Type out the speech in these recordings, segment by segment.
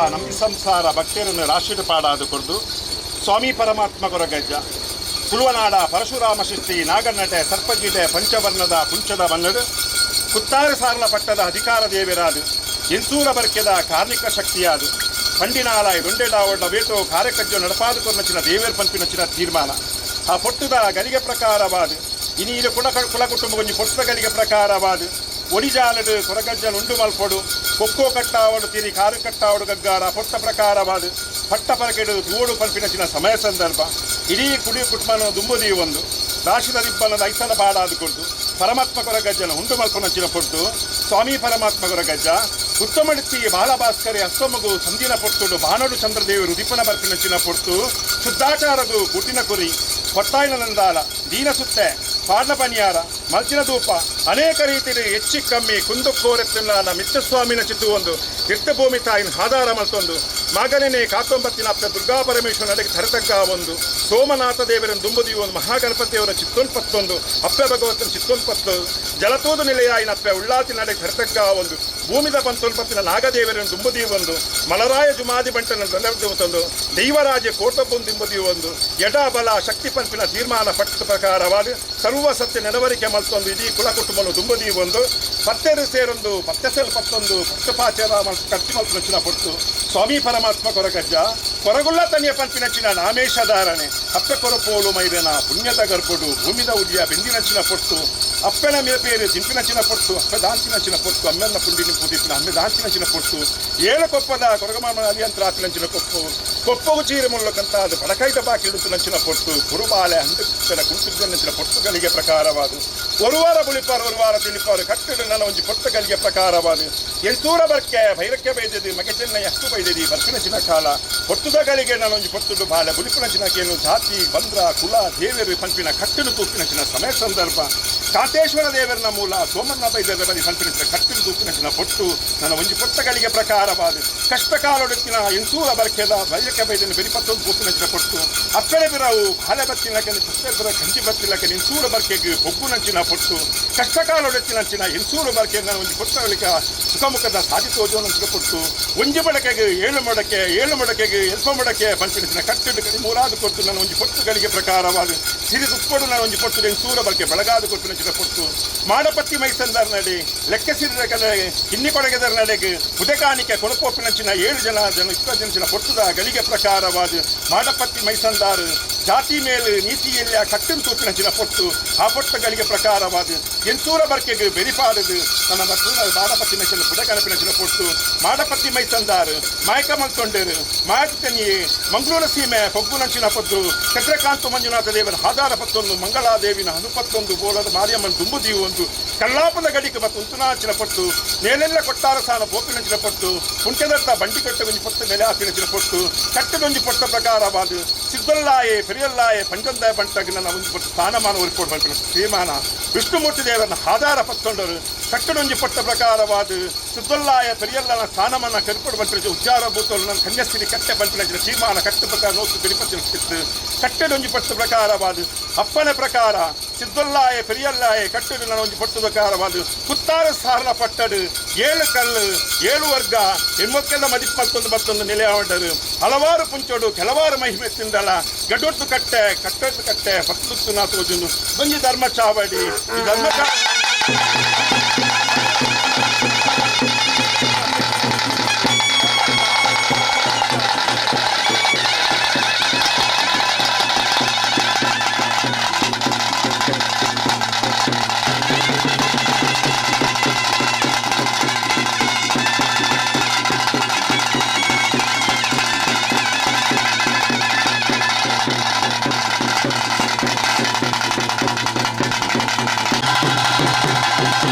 ನಂಬಿ ಸಂಸಾರ ಭಕ್ತರನ್ನು ರಾಶಿಡು ಪಾಡಾದು ಕೊರ್ದು ಸ್ವಾಮಿ ಪರಮಾತ್ಮ ಕೊರಗಜ್ಜ ತುಳುವನಾಡ ಪರಶುರಾಮ ಸೃಷ್ಟಿ ನಾಗನ್ನಟೆ ಸರ್ಪಜಿಡೆ ಪಂಚವರ್ಣದ ಪುಂಚದ ಬನ್ನಡು ಕುತ್ತಾರು ಸಾರ್ಲ ಪಟ್ಟದ ಅಧಿಕಾರ ದೇವಿರಾದು ಎನ್ಸೂರ ಬರ್ಕೆದ ಕಾರ್ಮಿಕ ಶಕ್ತಿಯಾದು ಪಂಡಿನಾಲ ದೊಂಡೆಡಾವಡ ವೇಟೋ ಕಾರ್ಯಕಜ್ಜು ನಡಪಾದು ಕೊರ್ನಚಿನ ದೇವೇರ್ ಪಂಪಿನಚಿನ ತೀರ್ಮಾನ ಆ ಪೊಟ್ಟುದ ಗಲಿಗೆ ಪ್ರಕಾರವಾದು ಇನಿ ಕುಲ ಕುಲ ಕುಟುಂಬ ಒಂಜಿ ಪೊಟ್ಟುದ ಗಲಿಗೆ ಪ್ರಕಾರವಾದು ಒಡಿಜಾಲಡು ಕೊರಗಜ್ಜನ ಉಂಡು ಮಲ್ಪೊಡು ಕೊಕ್ಕೋ ಕಟ್ಟಾವಡು ತಿರಿ ಕಾರು ಕಟ್ಟಾವಡು ಗಗ್ಗಾರ ಪೊಟ್ಟ ಪ್ರಕಾರವಾದು ಪಟ್ಟ ಪರಕೆಡು ತೂಡು ಪಲ್ಪಿನಚಿನ ಸಮಯ ಸಂದರ್ಭ ಇಡೀ ಕುಡಿ ಕುಟುಂಬನ ದುಂಬುದಿ ಒಂದು ರಾಶಿದ ದಿಬ್ಬನದ ಐಸಲ ಪಾಡಾದು ಕೊಡ್ದು ಪರಮಾತ್ಮ ಕೊರಗಜ್ಜನ ಉಂಡು ಮಲ್ಪನಂಚಿನ ಪೊಟ್ಟು ಸ್ವಾಮಿ ಪರಮಾತ್ಮ ಕೊರಗಜ್ಜ ಉತ್ತಮಡಿತಿ ಬಾಲಭಾಸ್ಕರಿ ಅಸ್ತಮಗು ಸಂದಿನ ಪೊರ್ತುಡು ಬಾನಡು ಚಂದ್ರದೇವರು ಉದಿಪನ ಬರ್ಪಿನಂಚಿನ ಪೊರ್ತು ಶುದ್ಧಾಚಾರಗು ಗುಟ್ಟಿನ ಕುರಿ ಕೊಟ್ಟಾಯಿನ ನಂದಾಲ ದೀನ ಸುತ್ತೆ ಪಾಡ್ನ ಪನಿಯಾರ ಮಲ್ಚಿನ ಧೂಪ ಅನೇಕ ರೀತಿಯಲ್ಲಿ ಹೆಚ್ಚಿ ಕಮ್ಮಿ ಕುಂದುಕೋರೆತ್ತಿನ ಮಿತ್ತಸ್ವಾಮಿನ ಚಿತ್ತು ಒಂದು ತೀರ್ಥಭೂಮಿ ತಾಯಿನ ಆಧಾರ ಮಲ್ತೊಂದು ಮಗನೇ ಕಾತೊಂಬತ್ತಿನ ಅಪ್ಪ ದುರ್ಗಾ ಪರಮೇಶ್ವರ ನಡೆಗೆ ತರತಗ್ಗ ಒಂದು ಸೋಮನಾಥ ದೇವರನ್ನು ದುಂಬುದಿ ಒಂದು ಮಹಾಗಣಪತಿಯವರ ಚಿತ್ತೊನ್ಪತ್ತೊಂದು ಅಪ್ಪೆ ಭಗವತನ ಚಿತ್ತೊನ್ಪತ್ತು ಜಲತೋದು ನಿಲೆಯಾಯಿನ ಅಪ್ಪೆ ಉಳ್ಳಾತಿ ನಡೆಗೆ ತರತಗ್ಗ ಒಂದು ಭೂಮಿದ ಪಂತೊನ್ಪತ್ತಿನ ನಾಗದೇವರನ್ನು ದುಂಬುದಿ ಒಂದು ಮಲರಾಯ ಜುಮಾದಿ ಬಂಟನ ತಂದು ದೈವರಾಜ ಕೋಟೊಬ್ಬೊಂದು ಒಂದು ಎಡ ಬಲ ಶಕ್ತಿ ಪಂಪಿನ ತೀರ್ಮಾನ ಪಟ್ಟ ಪ್ರಕಾರವಾದ ಸರ್ವ ಸತ್ಯ ನೆಡವರಿಕೆ ಮಲ್ತೊಂದು ಇಡೀ ಕುಲ ಕುಟುಂಬನು ದುಂಬುದಿ ಒಂದು ಪತ್ತೆರು ಸೇರೊಂದು ಪತ್ತೆಸೆಲ್ ಪತ್ತೊಂದು ಪಟ್ಟಪಾಚಾರ ಖರ್ಚು ಮಲ್ಪು ಪೊಟ್ಟು ಸ್ವಾಮಿ ಪರಮಾತ್ಮ ಕೊರಗಜ್ಜ ಕೊರಗುಲ್ಲ ತನಿಯ ಪಂಪಿನಚ್ಚಿನ ನಾಮೇಶಧಾರಣೆ ಅಪ್ಪೆ ಕೊರಪೋಲು ಮೈದನ ಪುಣ್ಯದ ಗರ್ಭಡು ಭೂಮಿದ ಉದಿಯ ಬೆಂದಿನಂಚಿನ ಪೊಟ್ಟು ಅಪ್ಪನ ಮೇಪೇರು ಜಿಂಪಿನಂಚಿನ ಪೊಟ್ಟು ಅಪ್ಪೆ ದಾಂಚಿನಂಚಿನ ಪೊಟ್ಟು ಅಮ್ಮೆನ್ನ ಪುಂಡಿ ನಿಂಪು ದಿಪ್ಪಿನ ಅಮ್ಮೆ ದಾಂಚಿನಂಚಿನ ಪೊಟ್ಟು ಏಳು ಕೊಪ್ಪದ ಕೊರಗಮಾಮ ಅಲಿಯಂತ್ರ ಆಪಿನಂಚಿನ ಕೊಪ್ಪು ಕೊಪ್ಪವು ಚೀರೆ ಮುಲ್ಲಕಂತ ಅದು ಬಡಕೈದ ಬಾಕಿ ಪೊಟ್ಟು ಕುರುಬಾಲೆ ಹಂದನ ಕುಂಟುಗನಂಚಿನ ಪೊಟ್ಟುಗಳಿಗೆ ಪ್ರಕಾರವಾದ ಒರುವಾರ ಬುಳಿಪಾರು ಒರುವಾರ ತಿಳಿಪಾರು ಕಟ್ಟಡ ನನ್ನ ಒಂಜಿ ಪೊಟ್ಟುಗಳಿಗೆ ಪ್ರಕಾರವಾದ ಎಂತೂರ ಬರ್ಕೆ ಭೈರಕ್ಕೆ ಬೈದದಿ ಮಗೆಚೆನ್ನ ಎಷ್ಟು ಬೈದದಿ ಬರ್ಕಿನಂಚಿನ ಕಾಲ ಪೊಟ್ಟುದಗಳಿಗೆ ನಾನೊಂಜಿ ಪೊಟ್ಟುಡು ಬಾಲೆ ಬುಲಿಪುನಂಚಿನ ಕೇನು ಜಾತಿ ಬಂದ್ರ ಕುಲ ದೇವರು ಪಂಪಿನ ಕಟ್ಟಲು ತೂಪಿನಂಚಿನ ಸಮಯ ಸಂದರ್ಭ ಕಾಂತೇಶ್ವರ ದೇವರನ ಮೂಲ ಸೋಮಣ್ಣ ಬೈದರ ಬಲಿ ಪಂಪಿನ ಕಟ್ಟಲು ತೂಪಿನಂಚಿನ ಪೊಟ್ಟು ನನ್ನ ಒಂಜಿ ಪೊಟ್ಟಗಳಿಗೆ ಪ್ರಕಾರವಾದ ಕಷ್ಟ ಕಾಲೊಡುತ್ತಿನ ಎಂತೂರ ಬರ್ಕೆದ ಬೈರಕ್ಕೆ ಬೈದನ ಬೆರಿಪತ್ತೊಂದು ತೂಪಿನಂಚಿನ ಪೊಟ್ಟು ಅಪ್ಪೆಳೆ ಬಿರವು ಬಾಲೆ ಬತ್ತಿನಕ್ಕೆ ಪತ್ತೆ ಬಿರ ಕಂಜಿ ಬತ್ತಿಲಕ್ಕೆ ಎಂತೂರ ಬರ್ಕೆಗೆ ಬೊಗ್ಗುನಂಚಿನ ಪೊಟ್ಟು ಕಷ್ಟ ಕಾಲೊಡುತ್ತಿನಂಚಿನ ಎಂತೂರು ಬರ್ಕೆ ನನ್ನ ಒಂಜಿ ಪೊಟ್ಟಗಳಿಗೆ ಸುಖಮುಖದ ಸಾಧಿ ತೋಜೋನಂಚಿನ ಪೊಟ್ಟು ಒಂಜಿ ಮಡಕೆಗೆ ಏಳು ಮಡಕೆ ಏಳು ಮಡಕೆಗೆ ಎಲ್ಪ ಮಡಕೆ ಪಂಪಿನ ಕಟ್ಟಿಡು ಕಡಿ ಮೂರಾದು ಕೊಟ್ಟು ನನ್ನ ಒಂಜಿ ಪೊಟ್ಟುಗಳಿಗೆ ಪ್ರಕಾರವಾದ ಸಿರಿ ತುಪ್ಪಡು ನಾನು ಒಂಜಿ ಪೊಟ್ಟು ಎಂತೂರ ಬರ್ಕೆ ಬೆಳಗಾದು ಕೊಟ್ಟು ಪೊಟ್ಟು ಮಾಡಪತ್ತಿ ಮೈಸಂದರ್ ನಡಿ ಲೆಕ್ಕ ಸಿರಿದ ಕಡೆ ಕಿನ್ನಿ ಕೊಡಗೆದರ ನಡೆಗೆ ಉದಕಾಣಿಕೆ ಕೊಣಪೋಪಿನಂಚಿನ ಏಳು ಜನ ಜನ ಇಪ್ಪತ್ತು ಪೊಟ್ಟುದ ಗಳಿಗೆ ಪ್ರಕಾರವಾದ ಮಾಡಪತ್ತಿ ಮೈಸಂದಾರು ಜಾತಿ ಮೇಲೆ ನೀತಿಯಲ್ಲಿ ಆ ಕಟ್ಟಿನ ತೂಪಿನಂಚಿನ ಪೊಟ್ಟು ಆ ಪೊಟ್ಟಗಳಿಗೆ ಪ್ರಕಾರವಾದ ಎಂತೂರ ಬರ್ಕೆಗೆ ಬೆರಿಪಾಡದು ನನ್ನ ಮಕ್ಕಳು ಮಾಡಪತ್ತಿ ಮೈಸಂದ ಪುಡಗಣಪಿನಂಚಿನ ಪೊಟ್ಟು ಮಾಡಪತ್ತಿ ಮೈಸಂದಾರು ಮಾಯಕ ಮಲ್ತೊಂಡರು ಮಾಯಕನಿಯೇ ಮಂಗಳೂರು ಸೀಮೆ ಪೊಗ್ಗುನಂಚಿನ ಪೊದ್ದು ಚಂದ್ರಕಾಂತ ಮಂಜುನಾಥ ದೇವರ ಆಧಾರ ಪತ್ತೊಂದು ಮಂಗಳಾದೇವಿನ ಹನುಪತ್ತೊಂದು ಬೋಲದ ಮಾರಿಯಮ್ಮನ ದುಂಬುದಿಯು ಒಂದು ಕಲ್ಲಾಪದ ಗಡಿಗೆ ಮತ್ತು ಉಂತುನಾಚಿನ ಪೊಟ್ಟು ನೇಲೆಲ್ಲ ಕೊಟ್ಟಾರ ಸಾನ ಪೋಪಿನಂಚಿನ ಪೊಟ್ಟು ಪುಂಟೆದತ್ತ ಬಂಡಿ ಕಟ್ಟಗೊಂಜಿ ಪೊಟ್ಟು ನೆಲೆ ಹಾಪಿನಂಚಿನ ಪೊಟ್ಟು ಕಟ್ಟದೊಂಜಿ ಪೊಟ್ಟ ಪ್ರಕಾರವಾದ ಸಿದ್ದಲ್ಲಾಯೆ ಪೆರಿಯಲ್ಲಾಯೆ ಪಂಚಂದಾಯ ಬಂಟಾಗಿ ನನ್ನ ಒಂದು ಪೊಟ್ಟು ಸ್ಥಾನಮಾನ ಒರಿಪೋಡು ಬಂಪಿನ ಶ್ರೀಮಾನ ವಿಷ್ಣುಮೂರ್ತಿ ದೇವರನ್ನ ಆಧಾರ ಪತ್ತೊಂಡರು ಕಟ್ಟಡೊಂಜಿ ಪಟ್ಟ ಪ್ರಕಾರವಾದ ಸಿದ್ದಲ್ಲಾಯ ಪೆರಿಯಲ್ಲನ ಸ್ಥಾನಮಾನ ಕರುಪಡು ಬಂಪಿನ ಉಚ್ಚಾರ ಭೂತರು ನನ್ನ ಕನ್ಯಸ್ಥಿತಿ ಕಟ್ಟೆ ಬಂಪಿನ ತೀರ್ಮಾನ ಕಟ್ಟು ಪ್ರಕಾರ ನೋತು ತಿರುಪತಿ ಕಟ್ಟಡೊಂಜಿ ಪಟ್ಟ ಪ್ರಕಾರವಾದ ಅಪ್ಪನ ಪ್ರಕಾರ ಸಿದ್ದಲ್ಲಾಯ ಪೆರಿಯಲ್ಲಾಯ ಕಟ್ಟಡು ನನ್ನ ಒಂಜಿ ಪಟ್ಟು ಪ್ರಕಾರವಾದ ಕುತ್ತಾರ ಸಾರಲ ಪಟ್ಟಡು ಏಳು ಕಲ್ಲು ಏಳು ವರ್ಗ ಹೆಣ್ಮಕ್ಳೆಲ್ಲ ಮದಿಪು ಮತ್ತೊಂದು ಮತ್ತೊಂದು ನೆಲೆ ಆವಂಡರು ಹಲವಾರು ಪುಂಚೋಡು ಕೆಲವಾರು ಮಹಿಮೆ ತಿಂದಲ ಗಡೊಟ್ಟು ಕಟ್ಟೆ ಕಟ್ಟೊಟ್ಟು ಕಟ್ಟೆ ಪತ್ತು ನಾತು ಒಂಜಿ ಧರ್ಮ ಚಾವಡಿ ಈ ಧರ್ಮ Thank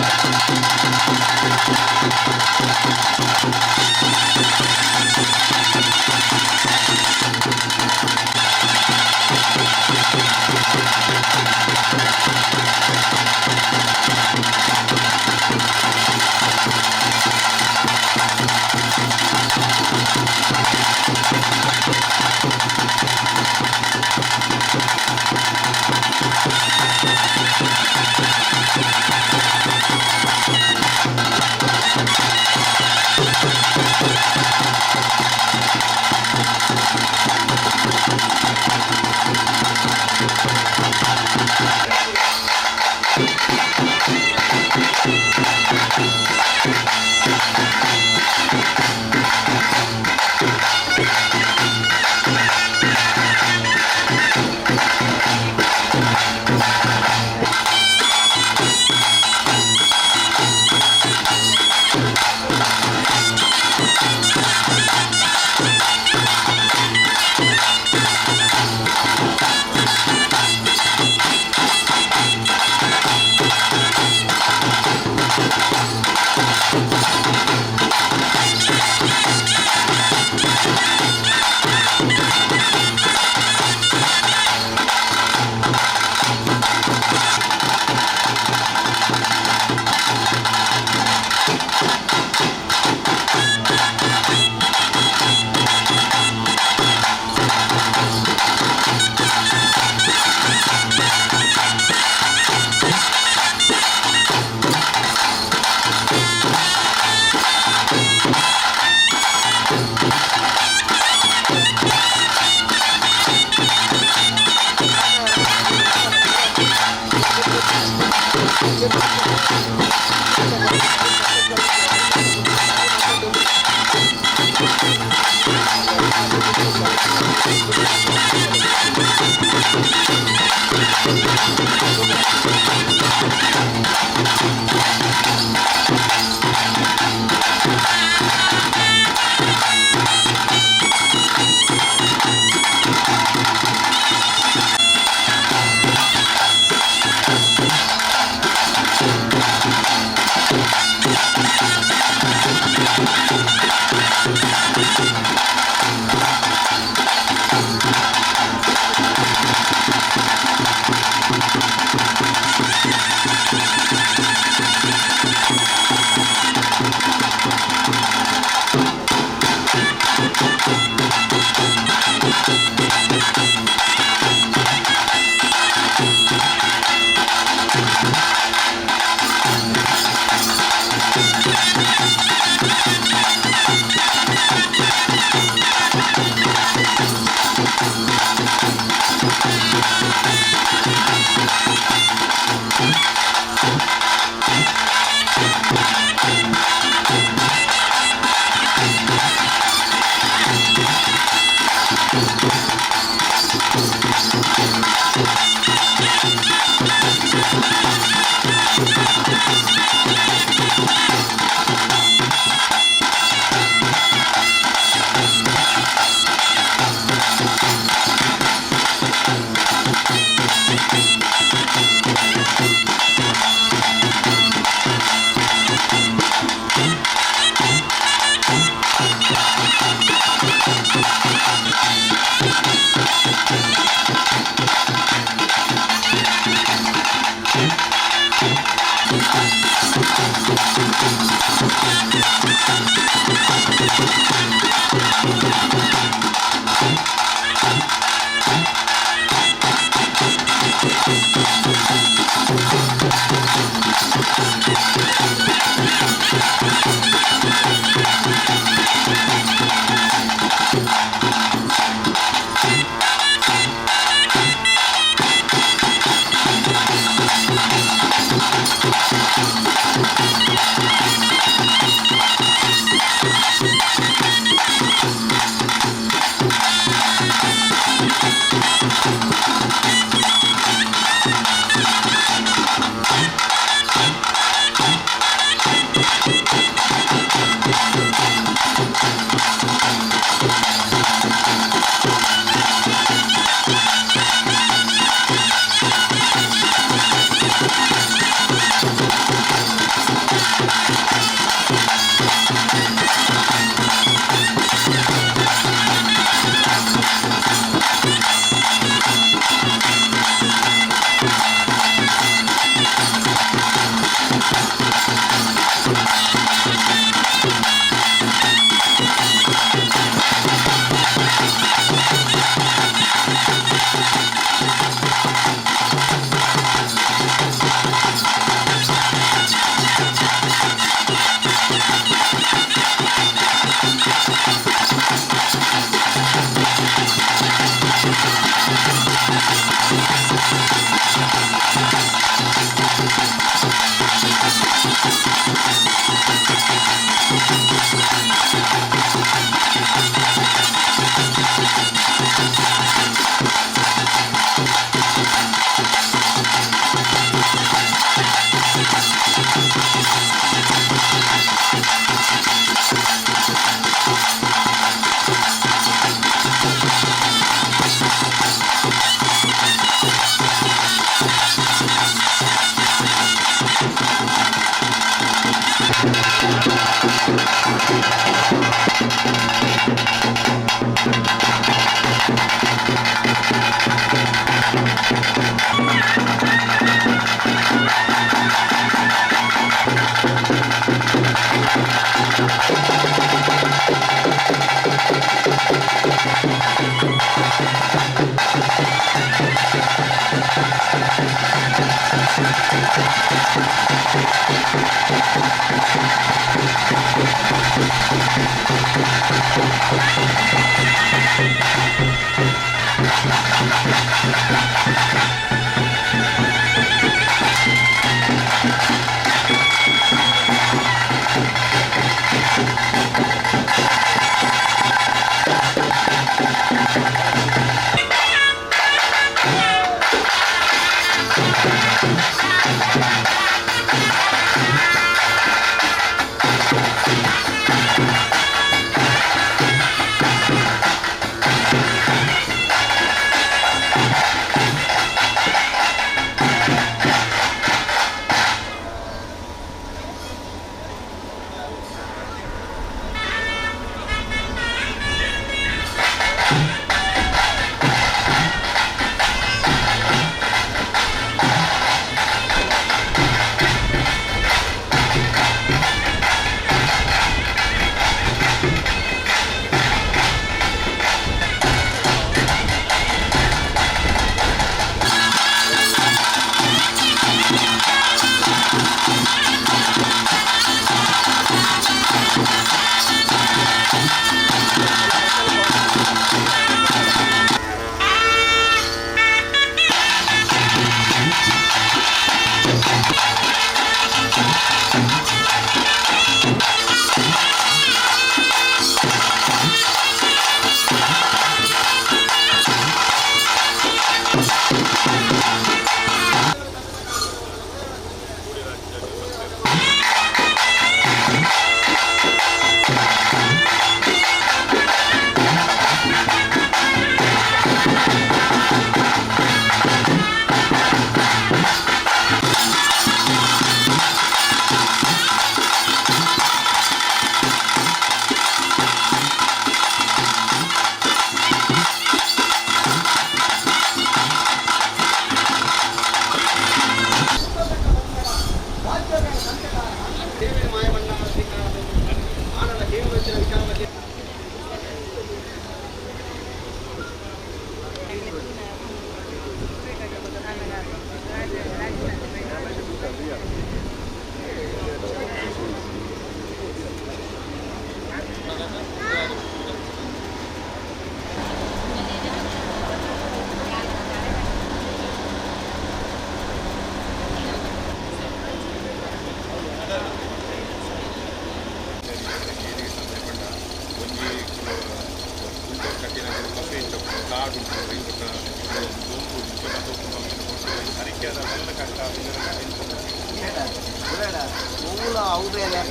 ಮೂಲ ಅವು ಬೇಲೆ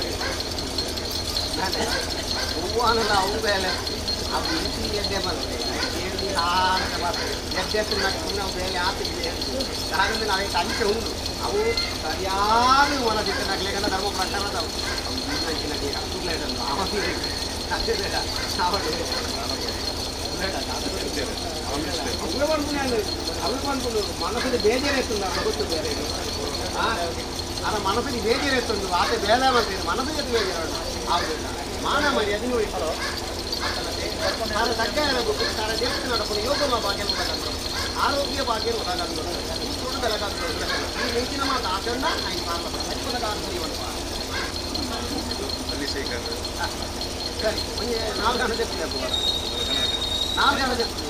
ಹೂವನಲ್ಲ ಅವು ಬೇಲೆ ಅವು ಇಂತಿ ಎದ್ದೆ ಬರ್ತದೆ ಎದ್ದೆ ನಾವು ಬೇಲೆ ಆತಿದ್ದೆ ಹಾಗಂದ್ರೆ ನಾವೇ ಅಂಚೆ ಉಂಡು ಅವು ಸರಿಯಾದ ಮನಸ್ಸಿತ್ತು ಧರ್ಮ ಪ್ರಕಾರದವು ಅವು ಅಂಚಿನ ಅದೇ ಬೇಡ ಅವು ಬಂದು ಮನಸ್ಸಲ್ಲಿ ಬೇಜಾರಾಯ್ತು ಗೊತ್ತು ಬೇರೆ ಅದ ಮನಸ್ಸಿಗೆ ಬೇಜಾರಾಯ್ತು ಆತ ಬೇಲೆ ಬಂತಿದೆ ಮನಸ್ಸಿಗೆ ಬೇಜಾರು ಆಗುದಿಲ್ಲ ಮಾನ ಮರ್ಯಾದೆ ನೋಡಿ ಸಾರ ತಗ್ಗಾರ ಸಾರ ದೇವಸ್ಥಾನ ನಡಪುನ ಯೋಗ ಭಾಗ್ಯ ಆರೋಗ್ಯ ಭಾಗ್ಯ ಈ ಸುಡು ಬೆಳಗಾಗ್ತದೆ ಈ ನೆಂಚಿನ ಮಾತು ಆಚರಣ ಸರಿ ಒಂಜಿ ನಾಲ್ಕು ಜನ ಚೆಪ್ಪಿದೆ ನಾಲ್ಕು ಜನ ಚೆಪ್ಪಿದೆ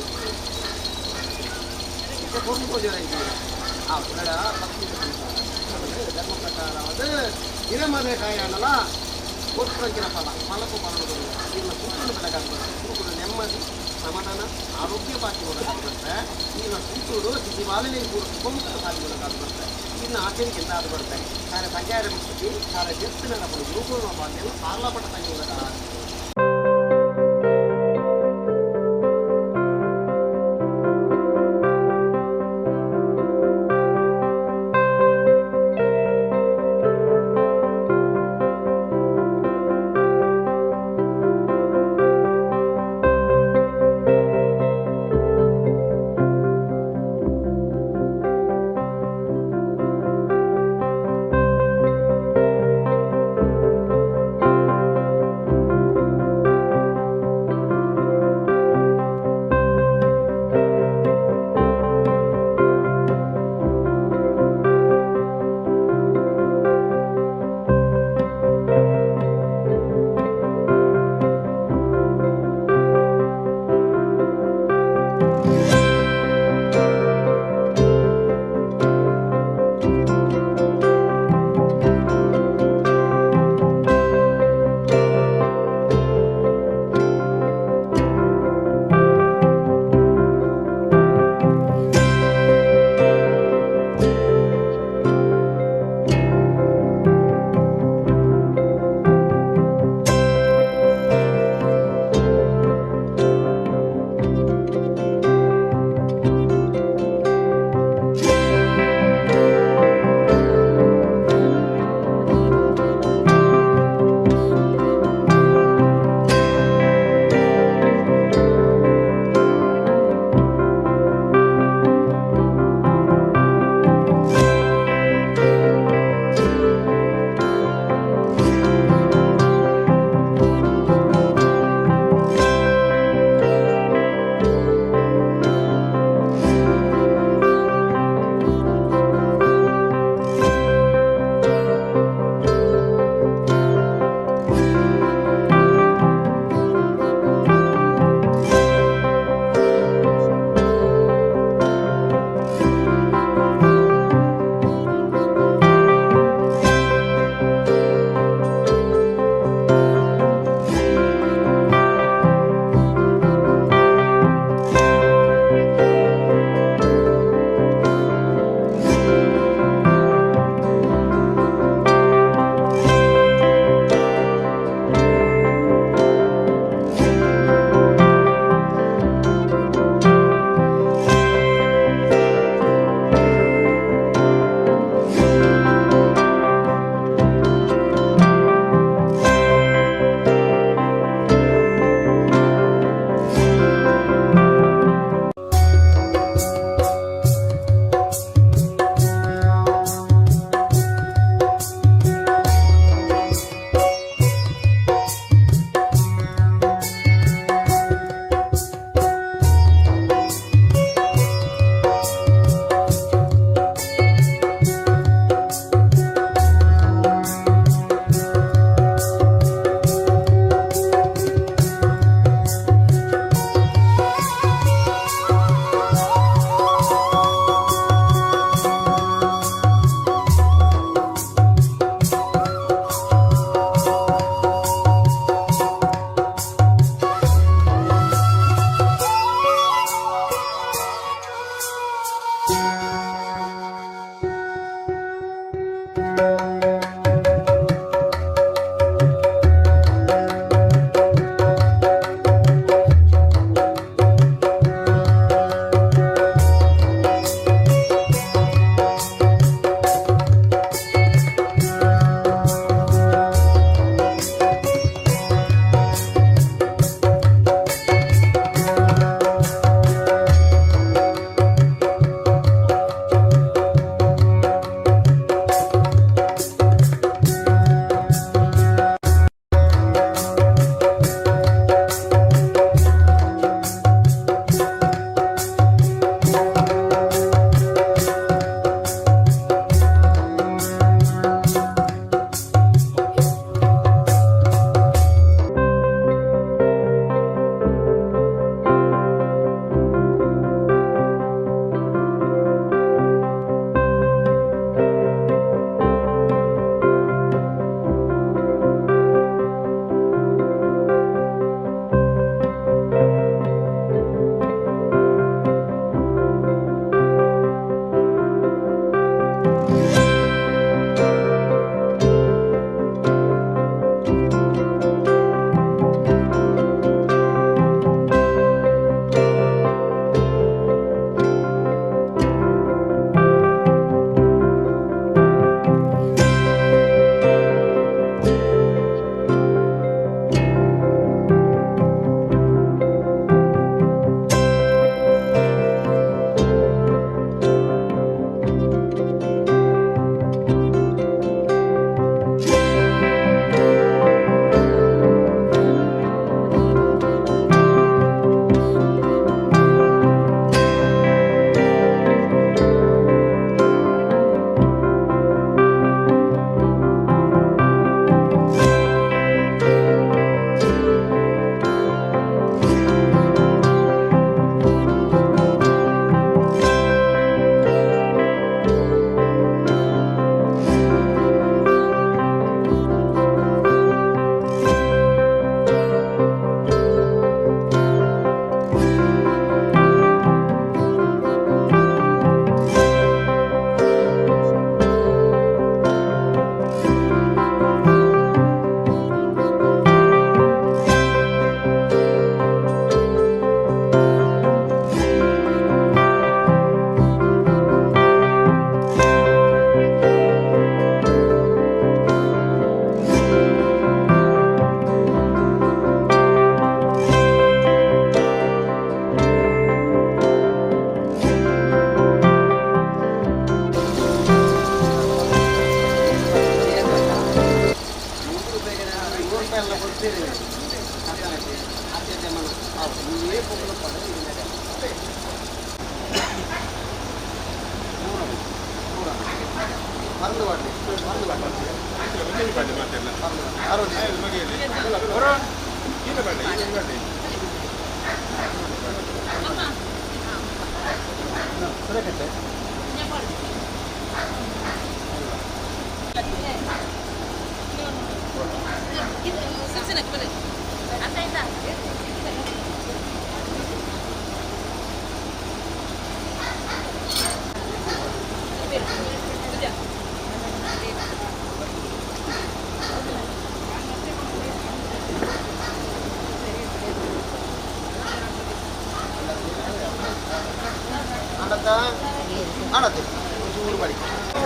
ಧರ್ಮ ಪ್ರಕಾರವಾದ ಹಿರಮದೆ ಕಾಯಣಲ ಒತ್ತಂಚಿನ ಫಲ ಫಲಕ್ಕೂ ಫಲ ಇನ್ನು ಸೂತ್ರನ ಬೆಳಗಾಗ್ತದೆ ಸೂತ್ರ ನೆಮ್ಮದಿ ಸಮಾಧಾನ ಆರೋಗ್ಯ ಬಾಕಿ ಬರುತ್ತೆ. ಇನ್ನು ಸೂತೂರು ಸಿದ್ಧಿವಾಲನೆ ಕೊಂಕ ಸಾಗಿ ಬರುತ್ತೆ. ಇನ್ನು ಆಚರಿಕೆ ಎಂತ ಅದು ಬರುತ್ತೆ ಸಾರ ಸಂಚಾರ ಮುಕ್ತಿ ಸಾರ ಜೆತ್ತಿನ ಯೋಗ ಬಾಧ್ಯವು ಸಾರ್ಲಪಟ್ಟ ಸಂಯೋಗ. ಮರಂದು ಪಾಡ್ಲೆ, ಮರಂದು ಪಾಡ್ಲೆ. ಒಂಜಿ ಪಾಡ್ಲೆ ಮಾತೆರ್ಲ. ಮರಂದು ಪಾಡ್ಲೆ. ಆರೋಗ್ಯ. ಆಯ್ತು, ಮಗೆಯಲ್ಲಿ. ಹೊರ. ಈತ ಪಾಡ್ಲೆ, ಈತ ಪಾಡ್ಲೆ. ಸುರಕಟ್ಟೆ. ಆಡತ್ತ ಆಡತ್ತೆ ಚೂರು ಬಳಿ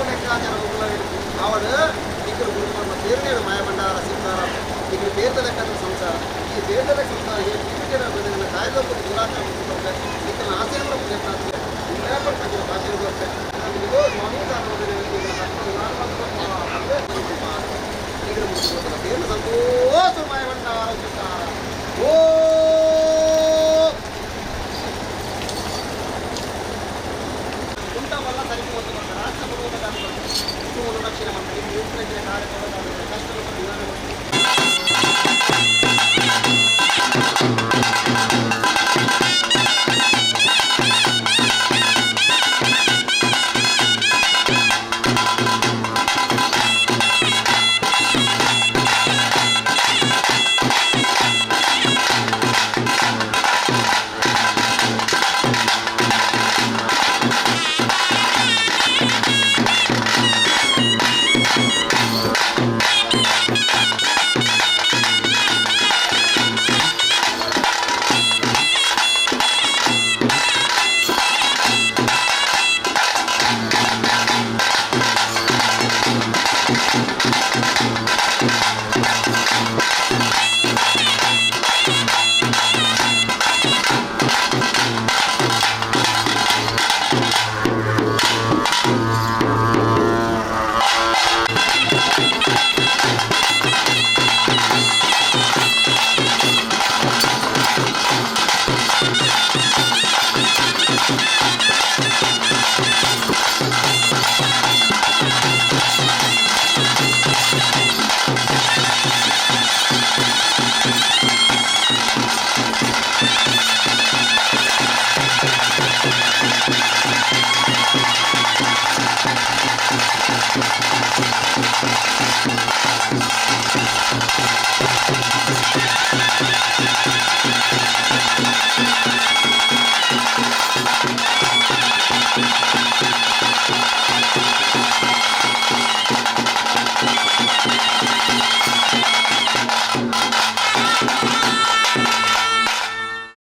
ಲೆಕ್ಕಾಚಾರ ಅವಳು ಇಕ್ಕಳು ಗುರುಕರ್ಮ ತೇರ್ನೇನು ಮಾಯಭಂಡಾರ ಸಿದ್ಧಾರ ಇಕ್ಕಳು ತೇರ್ದ ಲೆಕ್ಕದ ಸಂಸಾರ. ಈ ತೇರ್ದ ಲೆಕ್ಕ ಸಂಸಾರ ಹೇಗೆ ಕಾಯ್ದೊಬ್ಬ ದುರಾಚಾರ ಇಕ್ಕಳ ಆಸೆಗಳ ಭಾಷೆ ಸ್ವಾಮಿ ತೇರ್ನ ಸಂತೋಷ ಮಾಯಭಂಡಾರ ಸಿದ್ಧಾರ. ಓ ಕುಂಟವಲ್ಲ ಸರಿಗೆ ಒಂದು ಬಂದ ರಾಷ್ಟ್ರ ಕುಟುಂಬ ರಕ್ಷಣೆ ಮಾಡ್ತಾರೆ ಕಾರ್ಯಕ್ರಮ ಕಷ್ಟ ನಿವಾರಣೆ ಮಾಡ್ತಾರೆ.